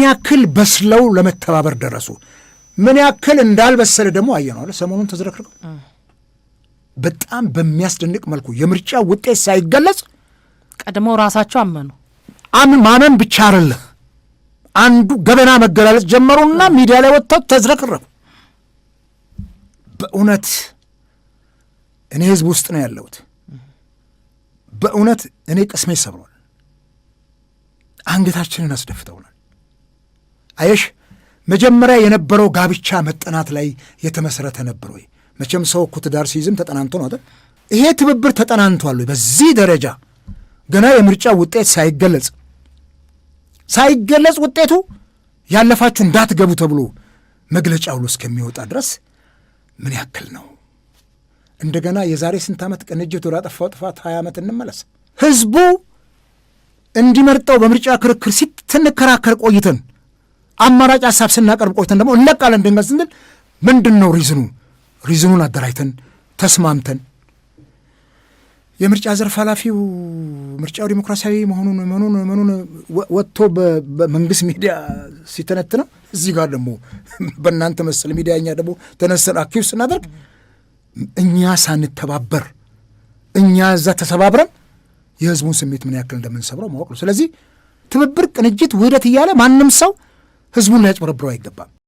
ያክል በስለው ለመተባበር ደረሱ፣ ምን ያክል እንዳልበሰለ ደግሞ አየነዋል። ሰሞኑን ተዝረክርከው በጣም በሚያስደንቅ መልኩ የምርጫ ውጤት ሳይገለጽ ቀድሞ ራሳቸው አመኑ። ማመን ብቻ አይደለም፣ አንዱ ገበና መገላለጽ ጀመሩና ሚዲያ ላይ ወጥተው ተዝረክረኩ። በእውነት እኔ ህዝብ ውስጥ ነው ያለሁት። በእውነት እኔ ቅስሜ ሰብሯል። አንገታችንን አስደፍተውናል። አየሽ፣ መጀመሪያ የነበረው ጋብቻ መጠናት ላይ የተመሰረተ ነበር ወይ? መቼም ሰው እኮ ትዳር ሲይዝም ተጠናንቶ ነው አይደል? ይሄ ትብብር ተጠናንቷል ወይ? በዚህ ደረጃ ገና የምርጫ ውጤት ሳይገለጽ ውጤቱ ያለፋችሁ እንዳትገቡ ተብሎ መግለጫ ሁሉ እስከሚወጣ ድረስ ምን ያክል ነው? እንደገና የዛሬ ስንት ዓመት ቅንጅት ወደ አጠፋው ጥፋት 20 ዓመት እንመለስ። ህዝቡ እንዲመርጠው በምርጫ ክርክር ስንከራከር ቆይተን፣ አማራጭ ሀሳብ ስናቀርብ ቆይተን ደግሞ እንለቃለን ድንገት ስንል ምንድን ነው reason ኑ? Reason ኑን አደራጅተን ተስማምተን የምርጫ ዘርፍ ኃላፊው ምርጫው ዲሞክራሲያዊ መሆኑን መሆኑን መሆኑን ወጥቶ በመንግስት ሚዲያ ሲተነትነው፣ እዚህ ጋር ደግሞ በእናንተ መሰል ሚዲያ እኛ ደግሞ ተነስተን accuse ስናደርግ፣ እኛ ሳንተባበር እኛ እዛ ተሰባብረን የህዝቡን ስሜት ምን ያክል እንደምንሰብረው ማወቅ ነው። ስለዚህ ትብብር፣ ቅንጅት፣ ውህደት እያለ ማንም ሰው ህዝቡን ሊያጭበረብረው አይገባም።